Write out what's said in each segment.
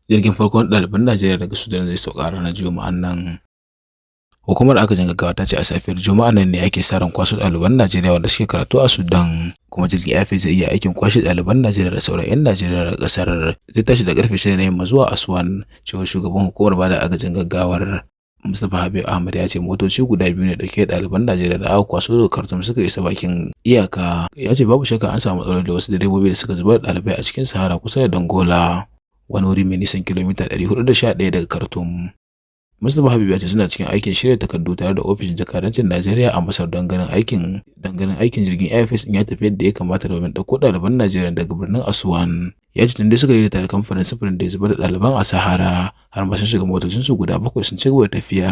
Jirgin farko na ɗaliban Najeriya daga Sudan zai sauka a ranar Juma'an nan. Hukumar agajin gaggawa ta ce a safiyar Juma'an nan ne ake sa ran kwaso ɗaliban Najeriya wanda suke karatu a Sudan, kuma jirgin Airpeace zai iya aikin kwashe ɗaliban Najeriya da sauran 'yan Najeriya daga ƙasar. Zai tashi da karfe 6 na yamma zuwa Aswan, cewar shugaban hukumar bada agajin gaggawar. Mustapha Habib Ahmad ya ce motoci guda biyu ne dauke da ɗaliban Najeriya da aka kwaso daga Khartoum suka isa bakin iyaka. Ya ce babu shakka an samu matsaloli da wasu direbobi da suka zubar da ɗalibai a cikin Sahara kusa da Dongola, wani wuri mai nisan kilomita 411 daga Khartoum. Mustapha Habib ya ce suna cikin aikin shirya takardu tare da ofishin jakadancin Najeriya a Masar don ganin aikin jirgin Airpeace ya tafi yadda ya kamata domin ɗauko ɗaliban Najeriya daga birnin Aswan. Ya ce tun dai suka daidaita da kamfanin sufurin da ya zubar da ɗaliban a Sahara, har ma sun shiga motocinsu guda bakwai sun ci gaba da tafiya.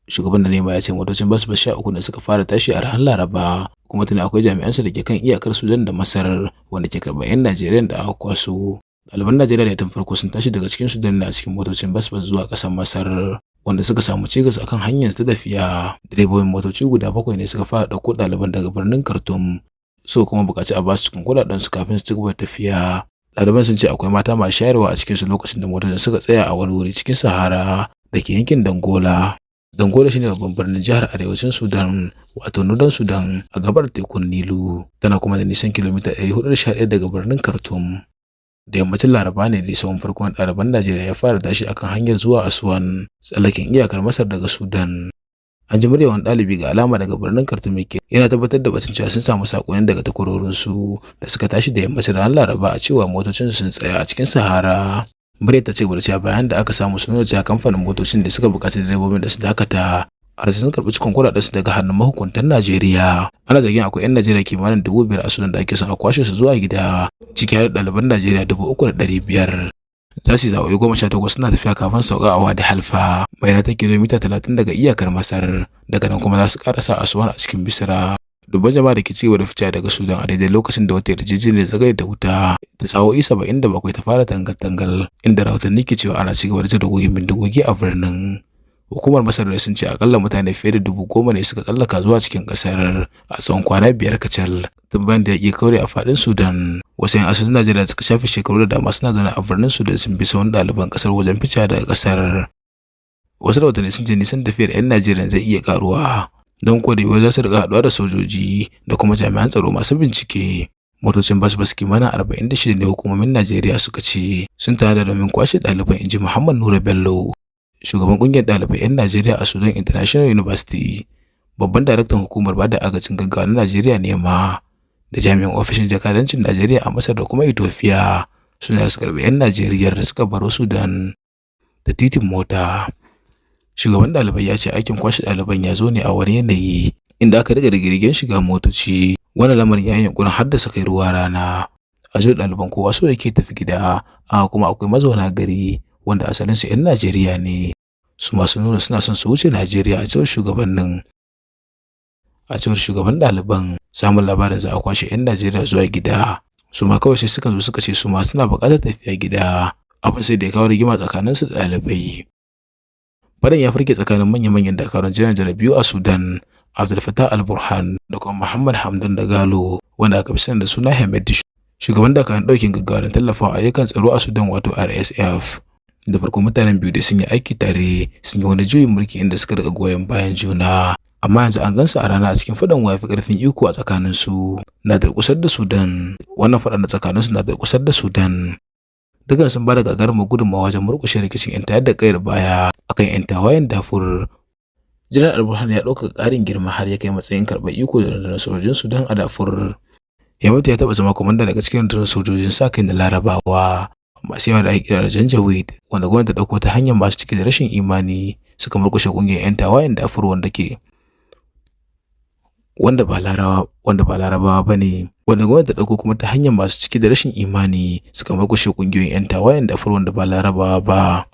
Shugaban na NEMA ya ce motocin bas bas 13 ne suka fara tashi a ranar Laraba, kuma tuni akwai jami'ansu da ke kan iyakar Sudan da Masar wanda ke karɓar 'yan Najeriya da aka kwaso. Ɗaliban Najeriya da tun farko sun tashi daga cikin Sudan ne a cikin motocin bas bas zuwa ƙasar Masar, wanda suka samu cikas akan hanyar ta tafiya. Direbobin motoci guda bakwai ne suka fara ɗauko ɗaliban daga birnin Khartoum, suka kuma buƙaci a basu cikin kuɗaɗen su kafin su ci gaba da tafiya. Ɗaliban sun ce akwai mata masu shayarwa a cikinsu lokacin da motocin suka tsaya a wani wuri cikin Sahara da ke yankin Dongola. Dongola shine babban birnin jihar Arewacin Sudan, wato Northern Sudan, a gabar tekun Nilu, tana kuma da nisan kilomita 411 daga birnin Khartoum. Da yammacin Laraba ne dai sahun farkon ɗaliban Najeriya ya fara tashi akan hanyar zuwa Aswan, tsallaken iyakar Masar daga Sudan. An ji muryar wani ɗalibi ga alama daga birnin Khartoum yake yana tabbatar da batun cewa sun samu saƙonni daga takwarorinsu da suka tashi da yammacin ranar Laraba a cewa motocinsu sun tsaya a cikin Sahara. Muryar ta ci gaba da cewa bayan da aka samu sun nuna cewa kamfanin motocin da suka buƙaci direbobin da su dakata har sun karɓi cikon kuɗaɗensu daga hannun mahukuntan Najeriya. Ana zargin akwai 'yan Najeriya kimanin 5,000 a Sudan da ake son a kwashe su zuwa gida, ciki har da ɗaliban Najeriya 3,500. Za su yi sa'o'i 18 suna tafiya kafin sauka a Wadi Halfa, mai ratan kilomita 30 daga iyakar Masar, daga nan kuma za su ƙarasa Aswan a cikin Misira. Dubban jama'a da ke cigaba da ficewa daga Sudan a daidai lokacin da wata yarjejeniyar tsagaita wuta ta sa'o'i 77 ta fara tangal-tangal, inda rahotanni ke cewa ana cigaba da jin rugugin bindigogi a birnin. Hukumar Masar sun ce akalla mutane fiye da 10,000 ne suka tsallaka zuwa cikin kasar a tsawon kwana 5 kacal tun bayan da yaƙi ya kaure a faɗin Sudan. Wasu 'yan asalin Najeriya da suka shafe shekaru da dama suna zaune a birnin Sudan sun bi sahun ɗaliban ƙasar wajen ficewa daga ƙasar. Wasu rahotanni sun ce nisan tafiyar 'yan Najeriya zai iya ƙaruwa, don kuwa da yiwuwar za su riƙa haɗuwa da sojoji da kuma jami'an tsaro masu bincike. Motocin bas bas kimanin 46 ne hukumomin Najeriya suka ce sun tanada domin kwashe ɗaliban, inji Muhammad Nura Bello, shugaban ƙungiyar ɗalibai 'yan Najeriya a Sudan International University, babban daraktan hukumar bada agajin gaggawa na Najeriya NEMA, da jami'in ofishin jakadancin Najeriya a Masar da kuma Ethiopia suna su karɓi 'yan Najeriya da suka baro Sudan da titin mota. Shugaban ɗalibai ya ce aikin kwashe ɗaliban ya zo ne a wani yanayi inda aka riƙa rigirgen shiga motoci. Wannan lamarin ya yi yunƙurin haddasa kai ruwa rana. A cewar ɗaliban, kowa so yake tafi gida, amma kuma akwai mazauna gari wanda asalinsu 'yan Najeriya ne, su ma sun nuna suna son su wuce Najeriya, a cewar shugabannin. A cewar shugaban ɗaliban, samun labarin za a kwashe 'yan Najeriya zuwa gida, su ma kawai sai suka zo suka ce su ma suna buƙatar tafiya gida. Abin sai da ya kawo rigima tsakaninsu da ɗalibai. Faɗan ya farke tsakanin manya-manyan dakarun janar-janar biyu a Sudan, Abdel Fattah al-Burhan da kuma Muhammad Hamdan Dagalo, wanda aka fi sani da suna Hemedti, shugaban dakarun ɗaukin gaggawa don tallafawa ayyukan tsaro a Sudan, wato RSF. Da farko mutanen biyu dai sun yi aiki tare, sun yi wani juyin mulki inda suka riƙa goyon bayan juna, amma yanzu an gansu a rana a cikin faɗan wa ya fi ƙarfin iko a tsakaninsu na durƙusar da Sudan. Wannan faɗan na tsakaninsu na durƙusar da Sudan. Dukan sun ba da gagarumar gudunmawa wajen murƙushe rikicin 'yan tayar da ƙayar baya akan 'yan tawayen Darfur. Janar Al-Burhan ya ɗaukaka ƙarin girma har ya kai matsayin karɓar iko da rundunar sojojin Sudan a Darfur. Hemedti ya taɓa zama kwamanda daga cikin rundunar sojojin sa-kai na Larabawa masu yawa da ake kira da Janjaweed, wanda gwamnati ta ɗauko ta hanyar masu cike da rashin imani suka murƙushe ƙungiyar 'yan tawayen Darfur wanda ba Larabawa ba ne, wanda gwamnati ta ɗauko kuma ta hanyar masu cike da rashin imani suka murƙushe ƙungiyoyin 'yan tawayen Darfur wanda ba Larabawa ba.